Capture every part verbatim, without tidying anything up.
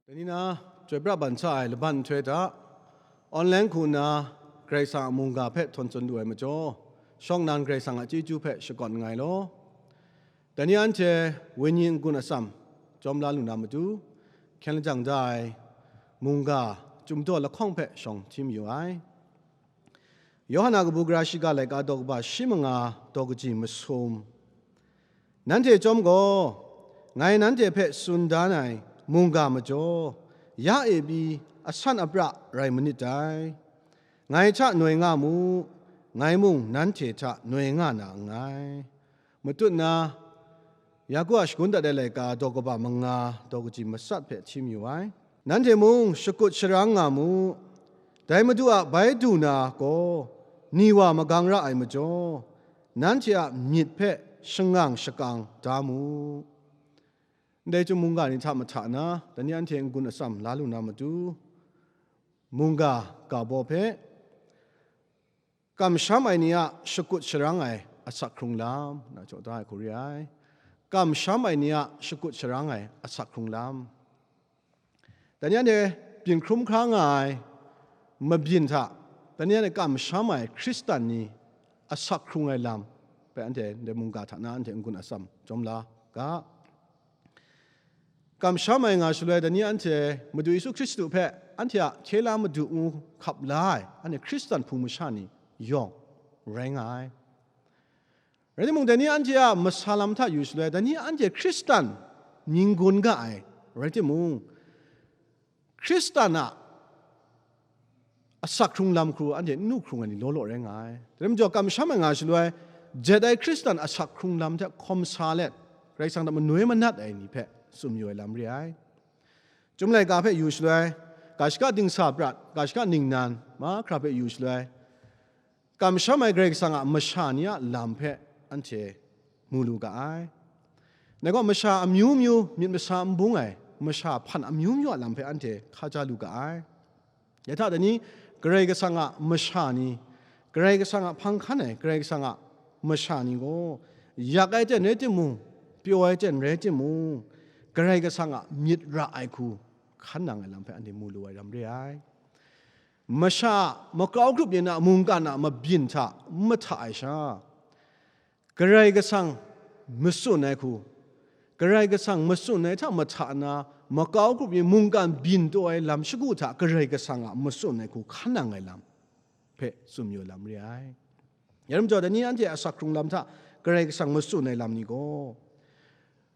Dai ni na, chyoi pra ban sa ai laban nhtoi hta, online hku nna Karai Kasang a mungga hpe htawn tsun lu ai majaw, shawng nnan Karai Kasang a chyeju hpe shakawn nngai law. Dai ni anhte wenyi n-gun atsam jawm la lu na matu, hkyen lajang da ai mungga chyum daw lahkawng hpe shawng hti mayu ai. Yawhan a kabu gara shiga laika daw kaba shi manga daw kaji masum. Nanhte chyawm gaw, ngai nanhte hpe tsun dan ai mungga majaw, ya e pyi asan apra rai manit dai. Ngai hta noi nga mu, ngai mung nanhte hta noi nga na nngai. Matut na, Yaku a shagun dat ai laika daw kaba manga daw kaji matsat hpe hti mayu ai. Nanhte mung shakut sharang nga mu. Dai Madu a bai du na gaw, ni wa magang ra ai majaw, nanhte a myit hpe shangang shakang da mu. Ndai chyum mungga ni hta mahta na, dai ni anhte n-gun atsam la lu na matu, mungga ga baw hpe, kamsham ai ni a shakut sharang ai asak hkrung lam, na jaw da ai hku re ai. Kamsham ai ni a shakut sharang ai asak hkrung lam. Dai ni anhte byin hkrum hkra nga ai mabyin hta, dai ni anhte kamsham ai Hkristan ni asak hkrung ai lam hpe anhte ndai mungga hta na anhte n-gun atsam jawm la ga. Kamsham ai nga shaloi, dai ni anhte Madu Yesu Hkristu hpe anhte a hkye la madu ngu hkap la ai, anhte Hkristan hpung masha ni yawng rai nga ai. Rai timung, dai ni anhte a masa lam hta yu shaloi, dai ni anhte Hkristan mying gun ga ai rai timung, Hkristan a asak hkrung lam hku anhte n nu hkrung ai ni law law rai nga ai. Dai rai majaw, kamsham ai nga shaloi, jet ai Hkristan asak hkrung lam hte hkawm sa let, Karai Kasang hta manoi manat ai ni hpe tsun mayu ai lam re ai. Chyum laika hpe yu shaloi, ga shaka dingsa prat, ga shaka ningnan, mahkra hpe yu shaloi, kamsham ai Karai Kasang a masha ni a lam hpe anhte mu lu ga ai. Dai gaw masha amyu myu, myit masa n bung ai masha hpan amyu myu a lam hpe anhte hkaja lu ga ai. Dai hta dai ni, Karai Kasang a masha ni, Karai Kasang a hpang hkan ai Karai Kasang a masha ni gaw, yak ai ten rai timung, pyaw ai ten rai timung, Karai Kasang a myit ra ai hku hkan nang ai lam hpe anhte mu lu ai lam re ai. Masha a makau grup yin a mungkan a mabyin hta n mahta ai sha, Karai Kasang matsun ai hku, Karai Kasang matsun ai hta mahta na, makau grup yin mungkan byin taw ai lam shagu hta Karai Kasang a matsun ai hku hkan nang ai lam hpe tsun mayu lam re ai. Ya lam jaw, dai ni anhte a asak hkrung lam hta Karai Kasang matsun ai lam ni gaw,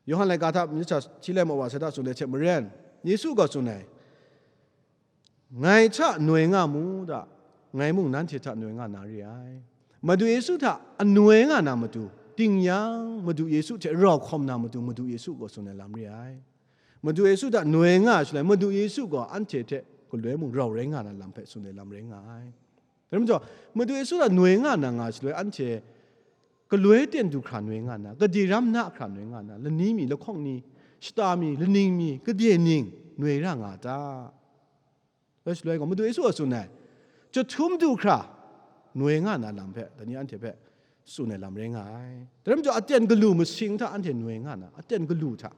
Yawhan laika hta myit sa hti lai ma wa sai hta tsun ai hte maren, Yesu gaw tsun ai, "Ngai hta noi nga mu da, ngai mung nanhte hta noi nga na re ai." Madu Yesu hta anoi nga na matu, ting yang Madu Yesu hte rau hkawm na matu, Madu Yesu gaw tsun ai lam re ai. Madu Yesu hta noi nga shaloi, Madu Yesu gaw anhte hte galoi mung rau rai nga na lam hpe tsun ai lam rai nga ai. Dai majaw, Madu Yesu hta noi nga na nga shaloi, anhte galoi ten du hkra noi nga na, gade ram na hkra noi nga na, lani mi, lahkawng ni, shata mi, laning mi, gade ning noi ra nga ta? Rai shaloi gaw, Madu Yesu a tsun ai, chyahtum du hkra noi nga na lam hpe, dai ni anhte hpe tsun ai lam rai nga ai. Dai rai majaw, aten galu masing hta anhte noi nga na, aten galu hta,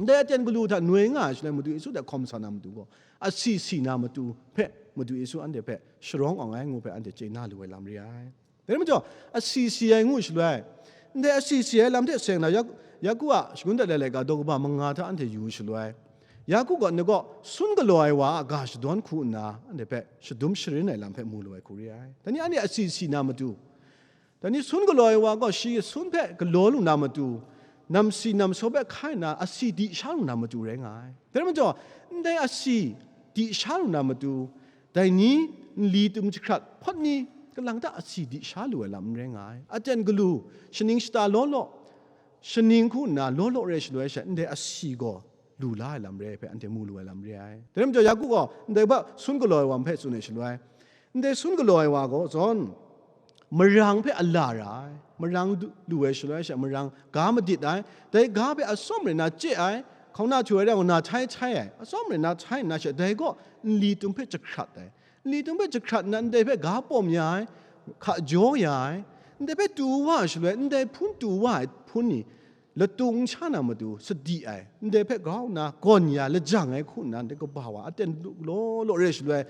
ndai aten galu hta noi nga ai shaloi, Madu Yesu hta hkawm sa na matu gaw, asi si na matu hpe Madu Yesu anhte hpe sharawng awng ai ngu hpe anhte chye na lu ai lam re ai. Dai majaw, asi si ai ngu shaloi, ndai asi si ai lam hte seng na, Yak-, Yaku a shagun dat ai laika daw kaba manga hta anhte yu shaloi, Yaku gaw, "Ngai gaw sun galaw ai wa a ga shadawn hku nna, anhte hpe shadum sharin ai lam hpe mu lu ai hku re ai." Dai ni anhte asi si na matu, dai ni sun galaw ai wa gaw shi sun hpe galaw lu na matu, namsi namsaw hpe hkai nna asi di sha lu na matu rai nga ai. Dai rai majaw, ndai asi di sha lu na matu, dai ni nli tum jahkrat hpawt ni kalang ta asi di sha lu ai lam n rai nga ai. Aten galu, shaning shata law law, shaning hku nna law law rai shaloi she, ndai asi gaw lu la ai lam re ai hpe anhte mu lu ai lam re ai. Dai rai majaw, Yaku gaw ndai hpe sun galaw ai wa hpe tsun ai shaloi, ndai sun galaw ai wa gaw zawn, marang hpe a la ra ai, marang du- lu ai shaloi she marang ga madit ai, dai ga hpe atsawm rai na chye ai, hkauna htu ai rai gaw na htai htai ai, atsawm rai na htai nna she dai gaw nli tum hpe jahkrat ai, nli tum hpe jahkrat nna ndai hpe ga pawm ya ai, hka jaw ya ai, ndai hpe tu wa ai shaloi, ndai hpun tu wa ai hpun ni, latung n sha na matu sadi ai, ndai hpe grau nna gawn ya lajang ai hku nna, ndai kaba wa aten du law law re shaloi,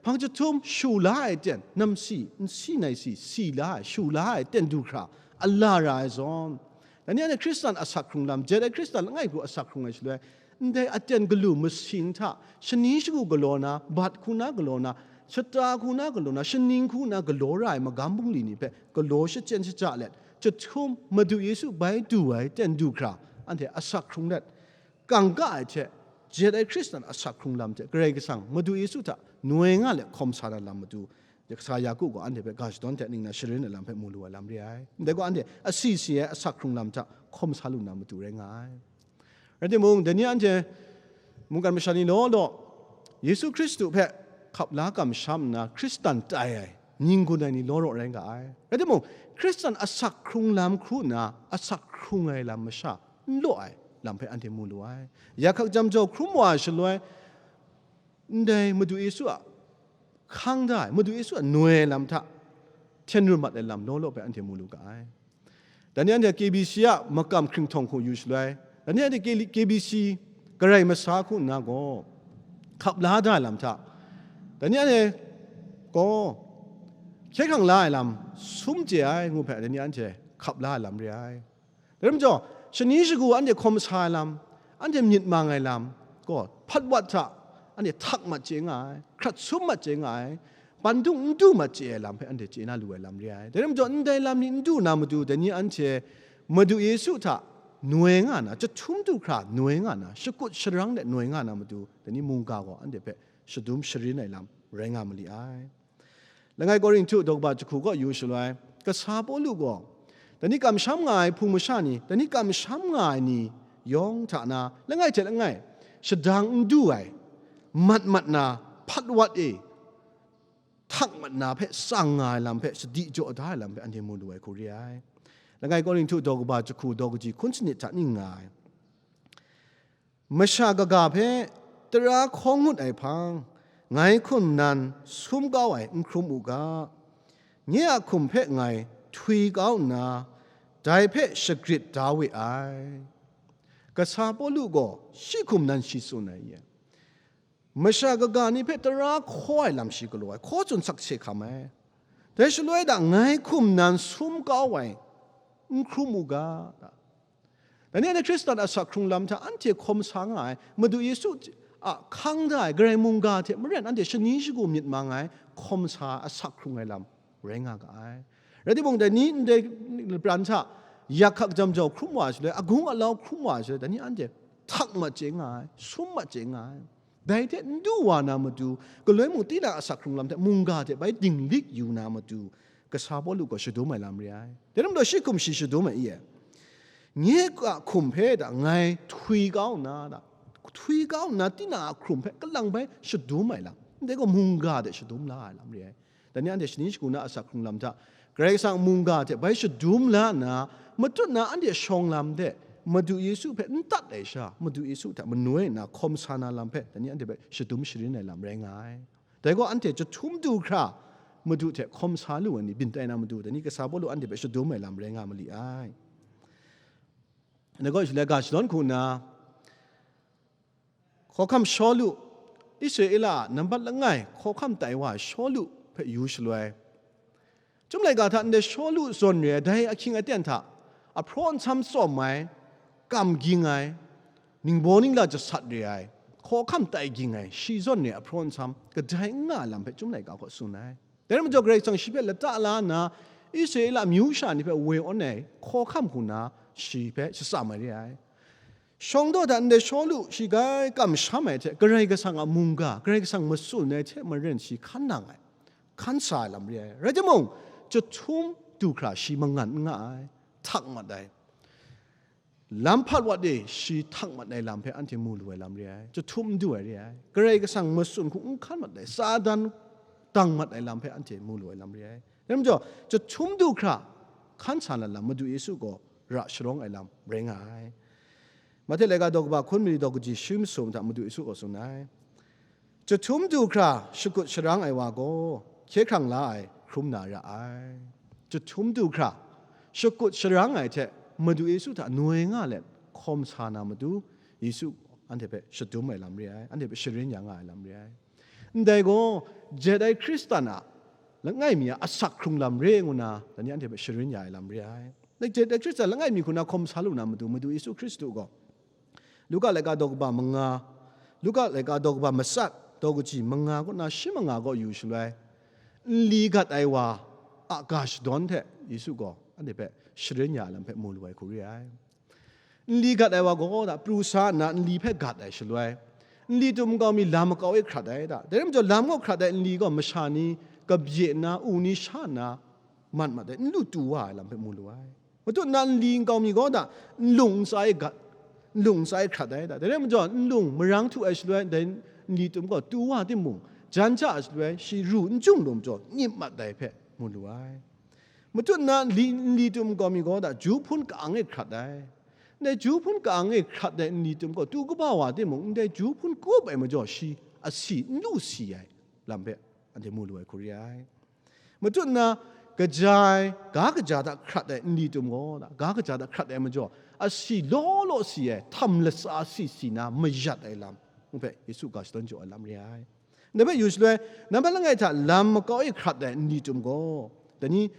hpang jahtum shu la ai aten, namsi, nsi nai si, si la ai, shu la ai aten du hkra, a la ra ai zawn, dai ni anhte Hkristan asak hkrung lam, jet ai Hkristan langai hku asak hkrung ai shaloi, ndai aten galu masing hta, shani shagu galaw na, bat hku na galaw na, shata hku na galaw na, shaning hku na galaw ra ai magam bungli ni hpe galaw shachyen shaja let, jahtum Madu Yesu bai du ai ten du hkra, anhte asak hkrung let, kangka ai hte, jet ai Hkristan asak hkrung lam hte Karai Kasang Madu Yesu hta noi nga let hkawm sa na lam matu, kasa Yaku gaw anhte hpe ga shadawn hte ningnan sharin ai lam hpe mu lu ai lam re ai. Ndai gaw anhte asi si ai asak hkrung lam hta hkawm sa lu na matu rai nga ai. Rai timung, dai ni anhte mungkan masha ni law law, Yesu Hkristu hpe hkap la kamsham nna Hkristan tai ai, ning gun ai ni law law rai nga ai. Rai timung, Hkristan asak hkrung lam hku nna asak hkrung ai lam masha n law ai lam hpe anhte mu lu ai. Yakhak jam jau hkrum wa ai shaloi, ndai Madu Yesu a hkang da ai, Madu Yesu a noi ai lam hta hten run mat ai lam law law hpe anhte mu lu ga ai. Dai ni anhte K B C a makam hkringhtawng hku yu shaloi, dai ni anhte K-, K B C Karai Masa hku nna gaw hkap la da ai lam hta, dai ni anhte gaw hkye hkrang la ai lam sum chye ai ngu hpe, dai ni anhte hkap la ai lam re ai. Dai rai majaw, shani shagu anhte hkawm sa ai lam, anhte myit mang ai lam gaw, hpat wat hta anhte htak mat chye nga ai, hkrat sum mat chye nga ai, pandung n du mat chye ai lam hpe anhte chye na lu ai lam re ai. Dai rai majaw, ndai lam ni n du na matu, dai ni anhte Madu Yesu hta noi nga na, jahtum du hkra noi nga na, shakut sharang let noi nga na matu, dai ni mungga gaw anhte hpe shadum sharin ai lam rai nga ma li ai. Langai Korinhtu daw kaba jahku kaw yu shaloi, kasa Pawlu gaw, dai ni kamsham nga ai hpung masha ni, dai ni kamsham nga ai ni yawng hta na, langai hte langai, shadang n du ai, mat mat na, hpat wat e, htak mat na hpe tsang nga ai lam hpe, sadi jaw da ai lam hpe, anhte mu lu ai hku re ai. Langai Korinhtu daw kaba jahku daw kaji hkun sanit hta ning nga ai. Masha kaga hpe tara hkawng ngut ai hpang, ngai hkum nan sum kau ai n hkrum u ga, nye a hkum hpe ngai htwi kau nna, dai hpe shagrit da we ai. Kasa Pawlu gaw shi hkum nan shi tsun ai ye. Masha kaga ni hpe tara hkaw ai lam shi galaw ai, hkaw tsun sakse hkam ai. Dai shaloi da ngai hkum nan sum kau ai n hkrum u ga, da. Dai ni anhte Hkristan asak hkrung lam hta anhte hkawm sa nga ai, Madu Yesu a hkang da ai Karai mungga hte maren anhte shani shagu myit mang ai, hkawm sa asak hkrung ai lam rai nga ga ai. Rai timung, dai ni ndai lapran hta yak hkak jam jau hkrum wa ai shaloi, agung alau hkrum wa ai shaloi, dai ni anhte htak mat chye nga ai, sum mat chye nga ai. Dai hte n du wa na matu, galoi mung tinang asak hkrung lam hte mungga hte bai dinglik yu na matu, kasa Pawlu gaw shadum ai lam re ai. Dai rai majaw, shi hkum shi shadum ai i e. Nye a hkum hpe da ngai htwi kau nna da, htwi kau nna tinang a hkum hpe kalang bai shadum ai lam, ndai gaw mungga de shadum la ai lam re ai. Dai ni anhte shani shagu na asak hkrung lam hta, Karai Kasang mungga hte bai shadum la nna, matut na anhte shawng lam de, Madu Yesu hpe n tat ai sha, Madu Yesu hta manoi nna hkawm sa na lam hpe, dai ni anhte hpe shadum sharin ai lam rai nga ai. Dai gaw anhte jahtum du hkra Madu hte hkawm sa lu ai ni byin tai na matu, dai ni kasa Pawlu anhte hpe shadum ai lam rai nga ma li ai. Dai gaw shaloi ga shadawn hku nna, hkawhkam Shawlu, Israela a nambat langai hkawhkam tai wa Shawlu hpe yu shaloi, Chyum laika hta ndai Shawlu zawn re ai dai ahkying aten hta, ahpraw nsam tsawm ai, kam ging ai, ningbaw ningla jasat re ai, hkawhkam tai ging ai, shi zawn re ai ahpraw nsam kadai n nga ai lam hpe Chyum laika hkaw tsun ai. Dai rai majaw, Karai Kasang shi hpe lata la nna, Israela amyu sha ni hpe woi awn ai hkawhkam hku nna shi hpe shatsam ai re ai. Shawng daw hta ndai Shawlu shi grai kamsham ai hte, Karai Kasang a mungga, Karai Kasang matsun ai hte maren shi hkan nang ai, hkan sa ai lam re ai. Rai timung, jahtum du hkra shi mangan n nga ai, htak mat ai. Lam hpat wat e shi htang mat ai lam hpe anhte mu lu ai lam re ai, chyahtum du ai re ai. Karai Kasang matsun hku n hkan mat ai, Satan dang mat ai lam hpe anhte mu lu ai lam re ai. Dai majaw, chyahtum du hkra hkan sa na lam Madu Yesu gaw ra sharawng ai lam rai nga ai. Mahte laika daw kaba hkun mali daw kaji shi masum hta Madu Yesu gaw tsun ai. Chyahtum du hkra shakut sharang ai wa gaw, hkye hkrang la ai hkrum na ra ai. Chyahtum du hkra shakut sharang ai hte Madu Yesu hta noi nga let hkawm sa na matu, Yesu anhte hpe shadum ai lam re ai, anhte hpe sharin ya nga ai lam re ai. Ndai gaw, jet ai Hkristan a langai mi a asak hkrung lam re ngu na, dai ni anhte hpe sharin ya ai lam re ai. Dai jet ai Hkristan langai mi hku na hkawm sa lu na matu, Madu Yesu Hkristu gaw, Luka laika daw kaba manga, Luka laika daw kaba matsat, daw kaji manga kaw na shi manga kaw yu shaloi, nli gat ai wa a ga shadawn hte Yesu gaw anhte hpe sharin ya ai lam hpe mu lu ai hku re ai. Nli gat ai wa gaw da, pru sa nna nli hpe gat ai shaloi, nli tum nkau mi lam makau e hkrat ai da. Dai rai majaw, lam kaw hkrat ai nli gaw masha ni kabye nna, u ni sha nna, mat mat ai, n lu tu wa ai lam hpe mu lu ai. Matut nna nli nkau mi gaw da, nlung ntsa e gat, nlung ntsa e hkrat ai da. Dai rai majaw, nlung marang htu ai shaloi, dai nli tum gaw tu wa timung, jan ja ai shaloi, shi ru n jung lu majaw, nyip mat ai hpe mu lu ai. Matut nna nli, nli tum nkau mi gaw da, ju hpun ka-ang e hkrat ai. Ndai ju hpun ka-ang e hkrat ai nli tum gaw, tu kaba wa timung, ndai ju hpun kup ai majaw, shi asi n lu si ai lam hpe anhte mu lu ai hku re ai. Matut nna kaja ai, ga kaja hta hkrat ai nli tum gaw, ga kaja hta hkrat ai majaw, asi law law si ai, htam latsa si si na mayat ai lam, ngu hpe Yesu ga shadawn jaw ai lam re ai. Dai hpe yu shaloi, nambat langai hta lam makau e hkrat ai nli tum gaw, dai ni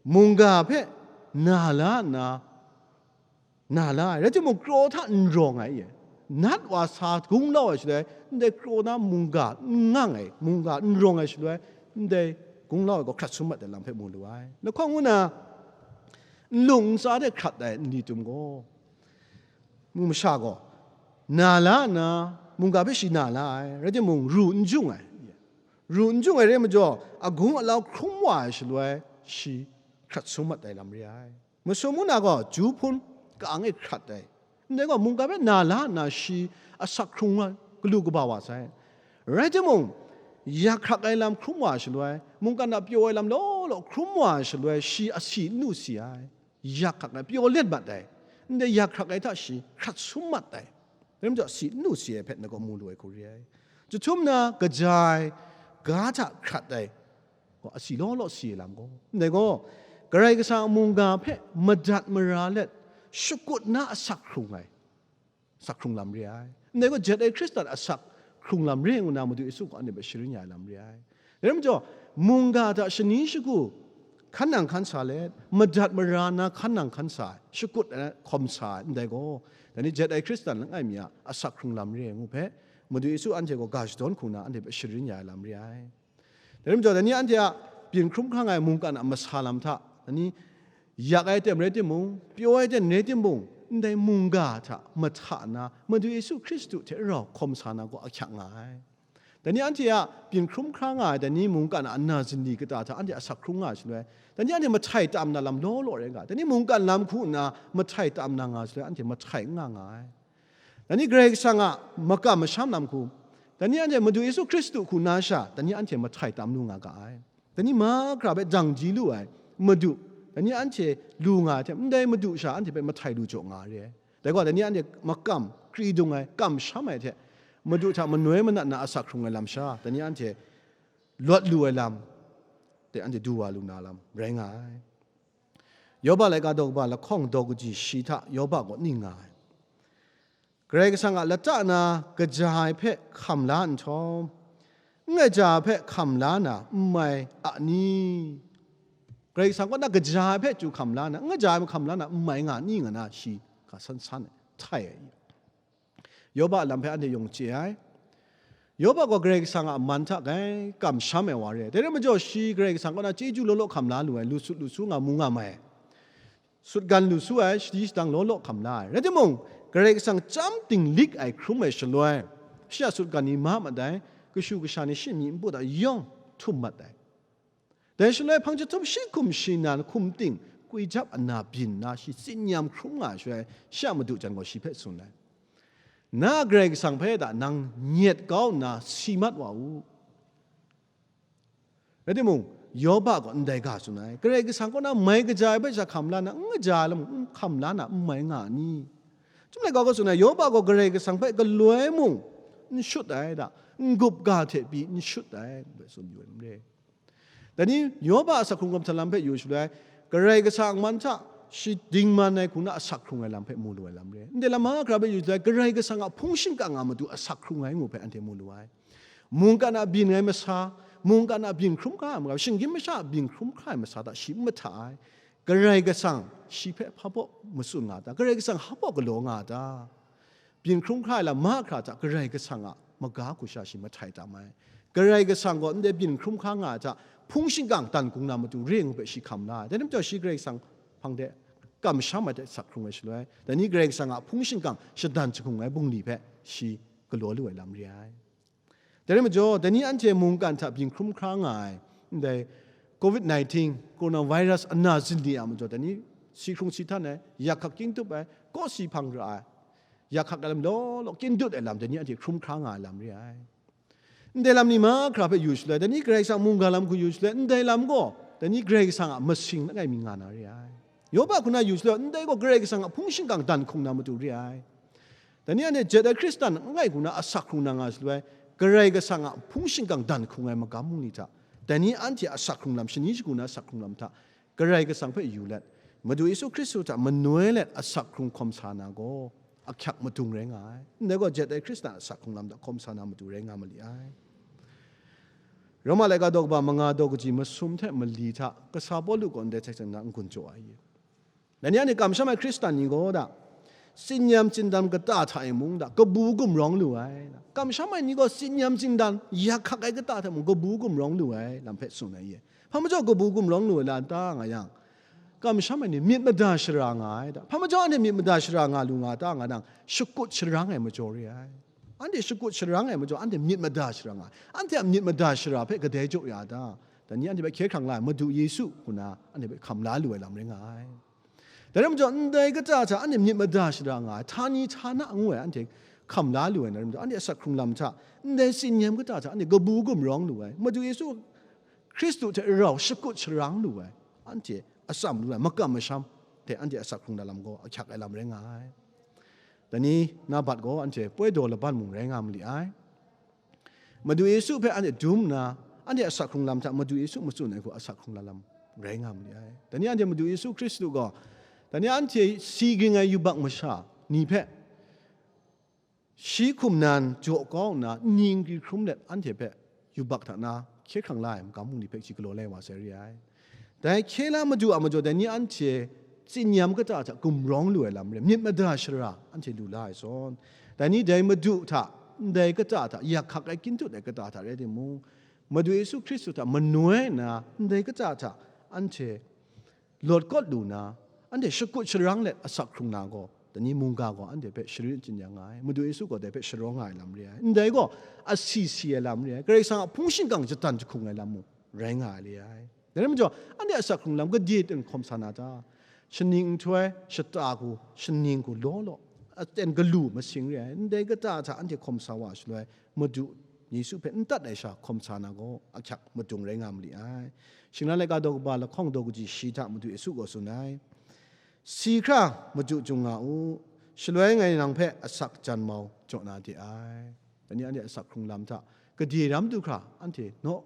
mungga hpe na la nna, na la ai, rai timung, kraw hta n rawng ai, nat wa sa gunglau ai shaloi, ndai kraw na mungga n ngang ai, mungga n rawng ai shaloi, ndai gunglau ai gaw hkrat sum mat ai lam hpe mu lu ai. Lahkawng ngu na, nlung ntsa hte hkrat ai nli tum gaw, mu masha gaw, na la nna, mungga hpe shi na la ai, rai timung, ru n jung ai. Ru n jung ai re majaw, agung alau hkrum wa ai shaloi, shi hkrat sum mat ai lam re ai. Masum ngu na gaw, ju hpun ka-ang e hkrat ai. Ndai gaw, mungga hpe na la nna shi asak hkrung wa, galu kaba wa sai. Rai timung, yak hkrak ai lam hkrum wa shaloi, mungkan a pyaw ai lam law law hkrum wa shaloi, shi asi n lu si ai. Yak hkrak ai, pyaw let mat ai. Ndai yak hkrak ai hta shi hkrat sum mat ai. Dai majaw, asi n lu si ai hpe ngai gaw mu lu ai hku re ai. Chyahtum na kaja ai, ga hta hkrat ai, gaw asi law law si ai lam gaw, ndai gaw, Karai Kasang a mungga hpe madat mara let, shakut na asak hkrung ai, asak hkrung lam re ai. Ndai gaw, jet ai Hkristan asak hkrung lam re ngu na Madu Yesu gaw anhte hpe sharin ya ai lam re ai. Dai rai majaw, mungga hta shani shagu hkan nang hkan sa let, madat mara na hkan nang hkan sa ai, shakut ai, hkawm sa ai, ndai gaw, dai ni jet ai Hkristan langai mi a asak hkrung lam re ai ngu hpe, Madu Yesu anhte gaw ga shadawn hku na anhte hpe sharin ya ai lam re ai. Dai rai majaw, dai ni anhte a byin hkrum hkrang ai mungkan a masa lam hta, dai ni yak ai tem rai timung, pyaw ai tem rai timung, ndai mungga hta mahta na, Madu Yesu Hkristu hte rau hkawm sa na gaw ahkyak nga ai. Dai ni anhte a byin hkrum hkra nga ai, dai ni mungkan a na zinli kata hta anhte asak hkrung nga ai shaloi, dai ni anhte mahtai tam na lam law law rai nga ai. Dai ni mungkan lam hku nna mahtai tam na nga ai shaloi, anhte mahtai n nga nga ai. Dai ni Karai Kasang a makam masham lam hku, dai ni anhte Madu Yesu Hkristu hku na sha, dai ni anhte mahtai tam lu nga ga ai. Dai ni mahkra hpe dang ji lu ai Madu, dai ni anhte lu nga ai hte, ndai Madu sha anhte hpe mahtai lu jaw nga re ai. Dai gaw, dai ni anhte makam kri dung ai, kamsham ai hte, Madu hta manoi manat na asak hkrung ai lam sha, dai ni anhte lawt lu ai lam, dai anhte du wa lu na lam rai nga ai. Yoba laika daw kaba lahkawng daw kaji shi hta Yoba gaw ning nga ai. Karai Kasang a lata na kaja ai hpe hkam la nhtawm, n kaja ai hpe hkam la na n mai a ni? Karai Kasang kaw na kaja ai hpe chyu hkam la na, n kaja ai hpe hkam la na n mai nga ni nga na, shi ga san san ai, htai ai. Yoba a lam hpe anhte yawng chye ai. Yoba gaw Karai Kasang a man hta grai kamsham ai wa re ai. Dai rai majaw, shi Karai Kasang kaw na chyeju law law hkam la lu ai, lu sut lu su nga mu nga mai. Sutgan lu su ai, shadi shadang law law hkam la ai. Rai timung, Karai Kasang chyam dinglik ai hkrum ai shaloi, shi a sutgan ni ma mat ai, kashu kasha ni shi myi npu hta yawng htum mat ai. Dai shaloi hpang chyahtum shi hkum shi nan hkum ting kwi jap ana byin nna shi tsin nyam hkrum nga ai shaloi, shi a madu jan gaw shi hpe tsun ai, "Na a Karai Kasang hpe da nang nyet kau nna si mat wa u." Rai timung, Yoba gaw ndai ga tsun ai, Karai Kasang kaw na mai kaja ai hpe sha hkam la na, n kaja ai lam n hkam la na, n mai nga a ni? Chyum laika gaw tsun ai, Yoba gaw Karai Kasang hpe galoi mung n shut ai da, n-gup ga hte pyi n shut ai, hpe tsun yu ai lam re. Dai ni, Yoba a asak hkrung hkam sa lam hpe yu shaloi, Karai Kasang man hta shi dingman ai hku na asak hkrung ai lam hpe mu lu ai lam re. Ndai lam mahkra hpe yu shaloi, Karai Kasang a hpung shingkang a matu asak hkrung ai ngu hpe anhte mu lu ai. Mungkan a byin ai masa, mungkan a byin hkrum hkra ai masa, shinggyim masha a byin hkrum hkra ai masa hta shi n mahta ai. Karai Kasang shi hpe hpa baw matsun nga ta? Karai Kasang hpa baw galaw nga ta? Byin hkrum hkra ai lam mahkra hta Karai Kasang a maga hku sha shi mahtai tam ai. Karai Kasang gaw ndai byin hkrum hkra nga ai hta hpung shingkang dan hkung na matu re ngu hpe shi hkam la ai. Dai lam chyawm shi Karai Kasang hpang de kamsham ai hte asak hkrung ai shaloi, dai ni Karai Kasang a hpung shingkang shadan jahkung ai bungli hpe shi galaw lu ai lam re ai. Dai rai majaw, dai ni anhte mungkan hta byin hkrum hkra nga ai, ndai covid nineteen, coronavirus ana zin ni a majaw, dai ni si hkrung si htan ai, yak hkak kying tup ai, kawsi hpang ra ai, yak hkak ai lam law law kyin dut ai lam, dai ni anhte hkrum hkra nga ai lam re ai. Ndai lam ni mahkra hpe yu shaloi, dai ni Karai Kasang mungga lam hku yu shaloi, ndai lam gaw dai ni Karai Kasang a masing langai mi nga na re ai. Yoba hku na yu shaloi, ndai gaw Karai Kasang a hpung shingkang dan hkung na matu re ai. Dai ni anhte jet ai Hkristan langai hku na asak hkrung na nga shaloi, Karai Kasang a hpung shingkang dan hkung ai magam bungli hta, dai ni anhte a asak hkrung lam, shani shagu na asak hkrung lam hta, Karai Kasang hpe yu let, Madu Yesu Hkristu hta manoi let asak hkrung hkawm sa na gaw, ahkyak madung rai nga ai. Ndai gaw jet ai Hkristan a asak hkrung lam hta hkawm sa na matu rai nga ma li ai. Roma laika daw kaba manga daw kaji masum hte mali hta kasa Pawlu gaw ndai hte hkyen na n-gun jaw ai. Dai ni anhte kamsham ai Hkristan ni gaw da, tsin nyam tsindam kata hta e mung da, kabu gumrawng lu ai. Kamsham ai ni gaw tsin nyam tsindam, yak hkak ai kata hta mung kabu gumrawng lu ai lam hpe tsun ai ye. Hpa majaw kabu gumrawng lu ai la ta nga yang, kamsham ai ni myit mada shara nga ai da. Hpa majaw anhte myit mada shara nga lu nga ta nga nang, shakut sharang ai majaw re ai. Anhte shakut sharang ai majaw, anhte myit mada shara nga ai. Anhte a myit mada shara hpe kadai jaw ya ta? Dai ni anhte hpe hkye hkrang la ai Madu Yesu hku na anhte hpe hkam la lu ai lam rai nga ai. Dai rai majaw, ndai kata hta anhte myit mada shara nga ai, htani htana ngu ai anhte hkam la lu ai, na rai majaw, anhte asak hkrung lam hta, ndai tsin nyam kata hta anhte kabu gumrawng lu ai, Madu Yesu Hkristu hte rau shakut sharang lu ai, anhte atsam lu ai, makam masham hte anhte asak hkrung na lam gaw ahkyak ai lam rai nga ai. Dai ni na bat gaw anhte poi daw laban mung rai nga ma li ai. Madu Yesu hpe anhte dum nna, anhte asak hkrung lam hta Madu Yesu matsun ai hku asak hkrung la lam rai nga ma li ai. Dai ni anhte Madu Yesu Hkristu gaw, dai ni anhte si ging ai yubak masha ni hpe, shi hkum nan jaw kau nna, nni nkri hkrum let anhte hpe yubak hta na hkye hkrang la ai magam bungli hpe shi galaw lai wa sai re ai. Dai hkye la Madu a majaw, dai ni anhte tsin nyam kata hta gumrawng lu ai lam rai, myit mada shara anhte lu la ai zawn, dai ni dai Madu hta, ndai kata hta, yak hkak ai kyin dut ai kata hta rai timung, Madu Yesu Hkristu hta manoi nna, ndai kata hta anhte lawt kawt lu na, anhte shakut sharang let asak hkrung na gaw, dai ni mungga gaw anhte hpe sharin chyinghka nga ai, Madu Yesu gaw dai hpe sharawng nga ai lam re ai. Ndai gaw asi si ai lam re ai, Karai Kasang a hpung shingkang shadan jahkung ai lam mung rai nga ai re ai. Dai rai majaw, anhte asak hkrung lam gade ten hkawm sa na ta? Shaning nhtoi, shata hku, shaning hku law law, aten galu masing re ai. Ndai kata hta anhte hkawm sa wa shaloi, Madu Yesu hpe n tat ai sha hkawm sa na gaw, ahkyak madung rai nga ma li ai. Shingran laika daw kaba lahkawng daw kaji shi hta Madu Yesu gaw tsun ai, "Si hkra maju jung nga u, shaloi ngai nang hpe asak jan mau jaw na de ai." Dai ni anhte asak hkrung lam hta gade ram du hkra anhte naw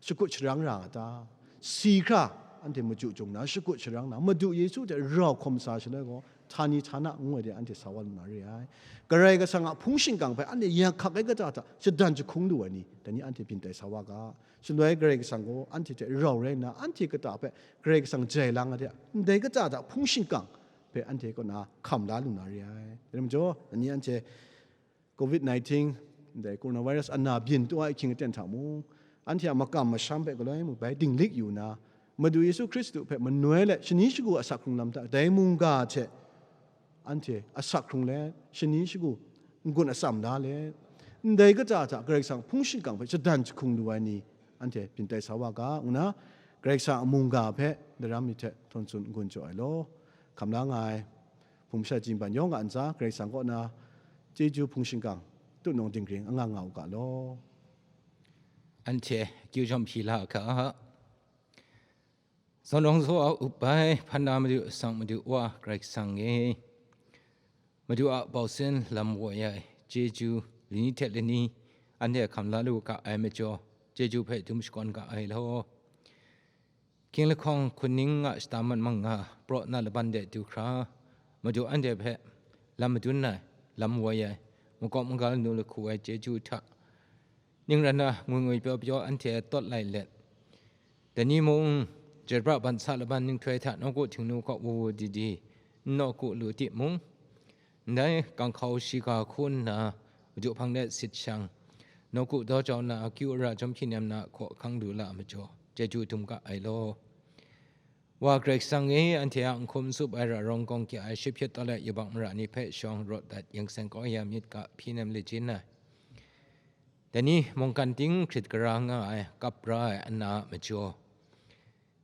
shakut sharang ra nga ta? Si hkra anhte maju jung na, shakut sharang na, Madu Yesu hte rau hkawm sa shaloi gaw, htani htana ngu ai de anhte sa wa lu na re ai. Karai Kasang a hpung shingkang hpe anhte yak hkak ai kata hta shadan jahkung lu ai ni, dai ni anhte byin tai sa wa ga. Shaloi Karai Kasang gaw anhte hte rau rai nna, anhte kata hpe Karai Kasang jai lang ai de, ndai kata hta hpung shingkang hpe anhte kaw na hkam la lu na re ai. Dai rai majaw, dai ni anhte covid nineteen, ndai coronavirus ana byin taw ai ahkying aten hta mung, anhte a makam masham hpe galoi mung bai dinglik yu na, Madu Yesu Hkristu hpe manoi let, shani shagu asak hkrung lam hta dai mungga hte anhte asak hkrung let, shani shagu n-gun atsam da let, ndai kata hta Karai Kasang hpung shingkang hpe shadan jahkung lu ai ni, anhte byin tai sa wa ga, ngu na, Karai Kasang a mungga hpe daram myit hte htawn tsun n-gun jaw ai law, hkam la nga ai hpung masha chyinghpan yawng a ntsa Karai Kasang kaw na chyeju hpung shingkang tutnawng dinggring anga nga u ga law. Anhte akyu jawm hpyi la ga. Zawn rawng zaw a up ai, hpan na Madu, sang Madu Wa Karai Kasang e, Madu a bausin lam woi ai chyeju lani hte lani anhte hkam la lu ga ai majaw, chyeju hpe dum shakawn ga ai law. Hkying lahkawng hkuning a shata mat mang nga, praw na laban de du hkra, Madu anhte hpe lam madun ai, lam woi ai, makawp maga lanu lahku ai chyeju hta, ning ran na ngwi ngwi pyaw pyaw anhte tawt lai let, dai ni mung, jat pra ban sa laban ninghtoi hta nawku htingnu kaw wu wu di di, n nawku lu timung, ndai ganghkau shiga hku nna, Madu hpang de sit shang, nawku daw jau na, akyu ara jawm hkying nem na hkaw ahkang du la ai majaw, chyeju dum ga ai law. Wa Karai Kasang e, anhte a n hkum n tsup ai ra rawng gawng kya ai, shi hpyit tawt ai yubak mara ni hpe shawng rawt dat yen seng kau ya myit ga, hpyi nem lajin ai. Dai ni mungkan ting hkrit gara nga ai, kap ra ai ana a majaw,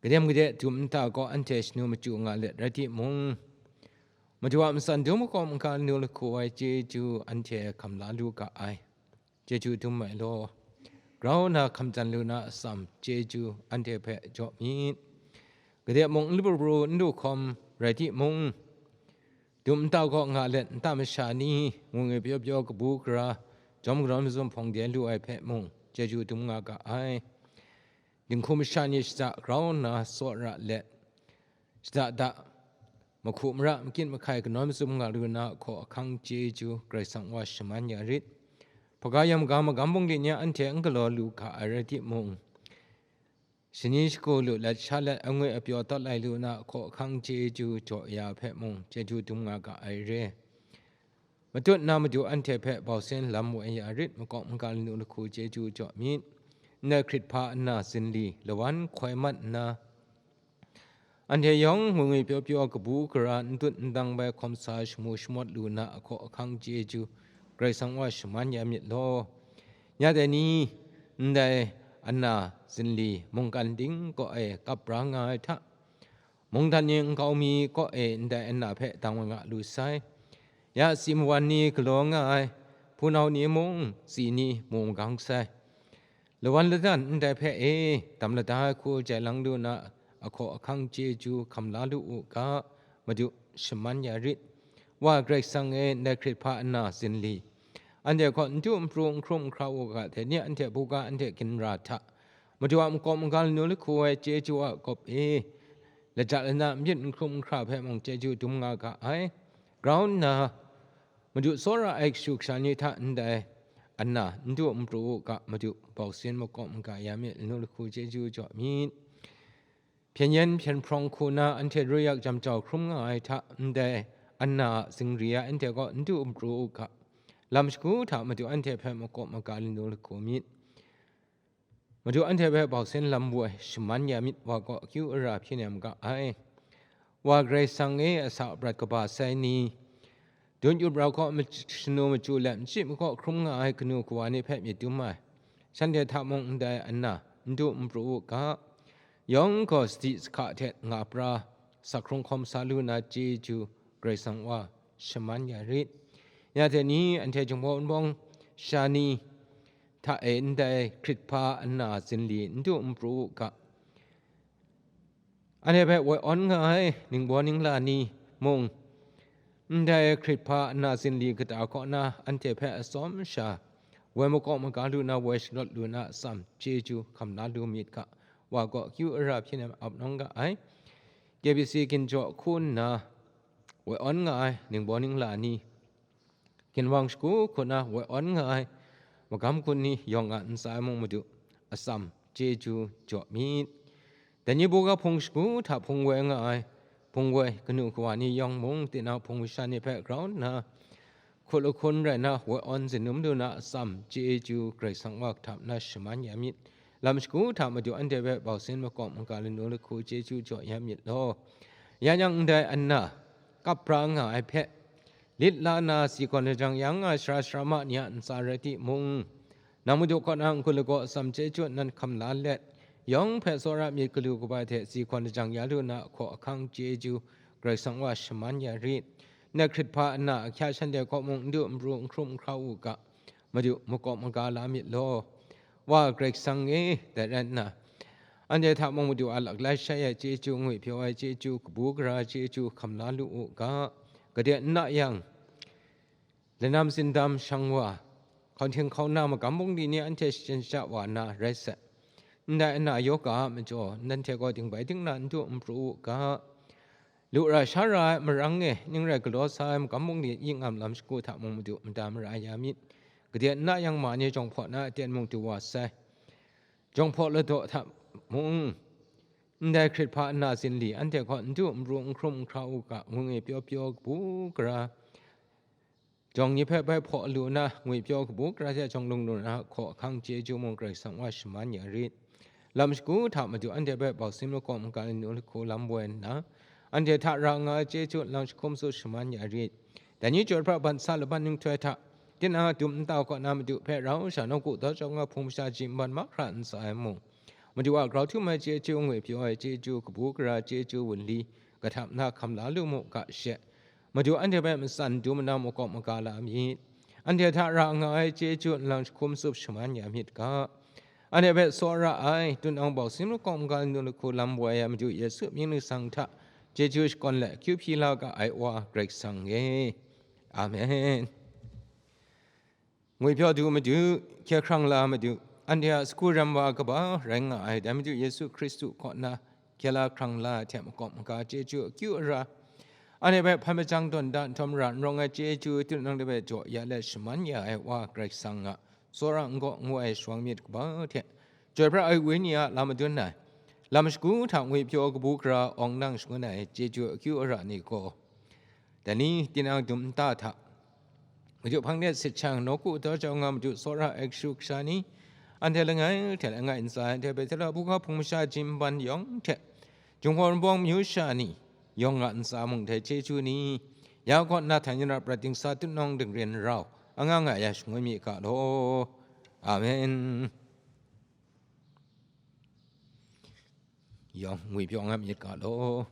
kadem gade dum nta kaw anhte shanu machyu nga let rai timung, Madu a matsan dum makawp maga lanu lahku ai chyeju anhte hkam la lu ga ai. Chyeju dum ai law. Grau na hkam jan lu na atsam chyeju anhte hpe jaw myit. Gade mung n lu pru n lu hkawm rai timung, dum nta kaw nga let nta masha ni, ngwi ngwi pyaw pyaw kabu gara, jawm kanawn mazum hpawng de lu ai hpe mung, chyeju dum nga ga ai. Dinghku masha ni shada grau nna tsawra let, shada da, mahku mara makyit mahkai kanawn mazum nga lu na hkaw ahkang chyeju Karai Kasang Wa shaman ya rit. Hpaga yam ga magam bungli ni a anhte n galaw lu ga ai rai timung, shani shagu lu let sha let angwi apyaw tawt lai lu na hkaw ahkang chyeju jaw ya hpe mung, chyeju dum nga ga ai re. Matut na Madu anhte hpe bausin lam woi ya rit, makawp maga lanu lahku chyeju jaw myit. Ndai hkrit hpa ana zinli lawan hkoi mat nna, anhte yawng ngwi ngwi pyaw pyaw kabu gara n tut n dang bai hkawm sa shamu shamawt lu na ahkaw ahkang chyeju Karai Kasang Wa shaman ya myit law. Ya dai ni, ndai ana zinli mungkan ting kaw e kap ra nga ai hta, mungdan ni nkau mi kaw e ndai ana hpe dang nga lu sai. Ya si mawan ni galaw nga ai, hpunau ni mung si ni mu magang sai. Lawan ladan ndai hpe e, dam lada ai hku jai lang lu na ahkaw ahkang chyeju hkam la lu u ga, Madu shaman ya rit. Wa Karai Kasang e, ndai hkrit hpa ana zinli, anhte hkaw n du n pru n hkrum n hkra u ga, dai ni anhte buga anhte ginra hta, Madu a makawp maga lanu lahku ai chyeju a kawp e, lajat lana myit n hkrum n hkra hpe mung chyeju dum nga ga ai. Grau nna, Madu tsawra ai kashu kasha ni hta ndai ana n du n pru u ga, Madu bausin makawp maga ya myit, lanu lahku chyeju jaw myit. Hpyen yen hpyen hprawng hku na anhte ruyak jam jau hkrum nga ai hta ndai ana a zingri a anhte kaw n du n pru u ga, lam shagu hta Madu anhte hpe makawp maga lanu lahku myit. Madu anhte hpe bausin lam woi shaman ya myit, wa kaw akyu ara hpyi nem ga ai. Wa Karai Kasang e, asa prat kaba sai ni, dun yup rau kaw mach-, shanu machyu let machyi makaw hkrum nga ai kanu kawa ni hpe myit dum ai. Shanhte hta mung ndai ana n du n pru u ga, yawng gaw sadi sahka hte nga pra, sak hkrung hkawm sa lu na chyeju Karai Kasang Wa shaman ya rit. Ya dai ni, anhte Jinghpaw Wunpawng sha ni hta e ndai hkrit hpa ana zinli n du n pru u ga, anhte hpe woi awn nga ai ningbaw ningla ni mung, ndai hkrit hpa ana zinli kata kaw na anhte hpe atsawm sha, woi makawp maga lu na, woi shalawt lu na atsam chyeju hkam la lu myit ga, wa gaw akyu ara hpyi nem ap nawng ga ai. K B C ginjaw hku nna woi awn nga ai ningbaw ningla ni, ginwang shagu hku na woi awn nga ai magam gun ni yawng a ntsa e mung Madu atsam chyeju jaw myit. Dai ni buga hpung shagu hta hpung woi nga ai, hpung woi kanu kawa ni yawng mung, tinang hpung masha ni hpe grau nna, hkut lahkun rai na, woi awn tsun lu na atsam chyeju Karai Kasang Wa kahtap na shaman ya myit. Lam shagu hta Madu anhte hpe bausin makawp maga lanu lahku chyeju jaw ya myit law. Ya yang ndai ana kap pra nga ai hpe, lit la na si gawn lajang ya nga ai sara sarama ni a ntsa rai timung, nang Madu kaw na n-gun lagaw atsam chyeju nan hkam la let, yawng hpe tsawra myit galu kaba hte si hkawn lajang ya lu na hkaw ahkang chyeju Karai Kasang wa shaman ya rit. Nat hkrit hpa nna ahkya shanhte kaw mung n du n pru n hkrum n hkra u ga, Madu makawp maga la myit law. Wa Karai Kasang e, dai rai nna, anhte hta mung Madu a laklai shai ai chyeju, ngwipyaw ai chyeju, kabu gara chyeju hkam la lu u ga, gade n na yang, lanam zindam shang wa, hkauhting hkauna magam bungli ni anhte shachyen shaja wa na rai sai. Ndai ana yoga a majaw, nanhte gaw dingbai dingna n du n pru u ga, lu ra sha ra ai marang e, ning rai galaw sa ai magam bungli yingam lam shagu hta mung Madu mada mara ya myit. Gade n na yang ma ni jawng hpaw na aten mung du wa sai. Jawng hpaw ladaw hta mung, ndai hkrit hpa nna zinli anhte kaw n du n pru n hkrum n hkra u ga, ngwi pyaw pyaw kabu gara, jawng ni hpe bai hpaw lu na, ngwipyaw kabu gara hte jawng lung lu na hkaw ahkang chyeju mung Karai Kasang wa shaman ya rit. Lam shagu hta Madu anhte hpe bausim lakawng maga lanu lahku lam woi nna, anhte hta ra nga ai chyeju nlang jahkum tsup shaman ya rit. Dai ni chyoi pra ban sa laban ninghtoi hta, tinang a dum nta kaw na Madu hpe rau sha nawku daw chyawm nga hpung masha ji nban mahkra ntsa ai mung, Madu a grau htum ai chyeju, ngwipyaw ai chyeju, kabu gara chyeju, wunli, kahtap na hkam la lu mu ga she. Madu anhte hpe matsan du manam makawp maga la myit. Anhte hta ra nga ai chyeju nlang jahkum tsup shaman ya myit ga. Anhte hpe tsawra ai, tunang bausim lakawng maga lanu lahku lam woi ai Madu Yesu mying ningsang hta chyeju shakawn let akyu hpyi la ga ai Wa Karai Kasang e. Amen. Ngwipyaw du Madu, hkye hkrang la Madu, anhte a sagu rem wa kaba rai nga ai, dai Madu Yesu Hkristu kaw na hkye la hkrang la ai hte makawp maga chyeju akyu ara, anhte hpe hpan majang tawn da nhtawm ra n rawng ai chyeju, tinang hte hpe jaw ya let shaman ya ai Wa Karai Kasang a tsawra n gaw n woi ai shawang myit kaba hte, chyoi pra ai Wenyi a lam madun ai, lam shagu hta ngwipyaw kabu gara awng nang shangun ai chyeju akyu ara ni gaw, dai ni tinang dum nta hta, Madu hpang de sit shang, nawku daw jau nga Madu tsawra ai kashu kasha ni, anhte langai hte langai ntsa ai, anhte Bethela buga hpung masha ji nban yawng hte, Jinghpaw Wunpawng myu sha ni yawng a ntsa mung dai chyeju ni, ya kaw nna htan yin ra prat dingsa tutnawng dingren rau, anga nga ya shangun mi ga law. Amen. Yawng ngwipyaw nga myit ga law.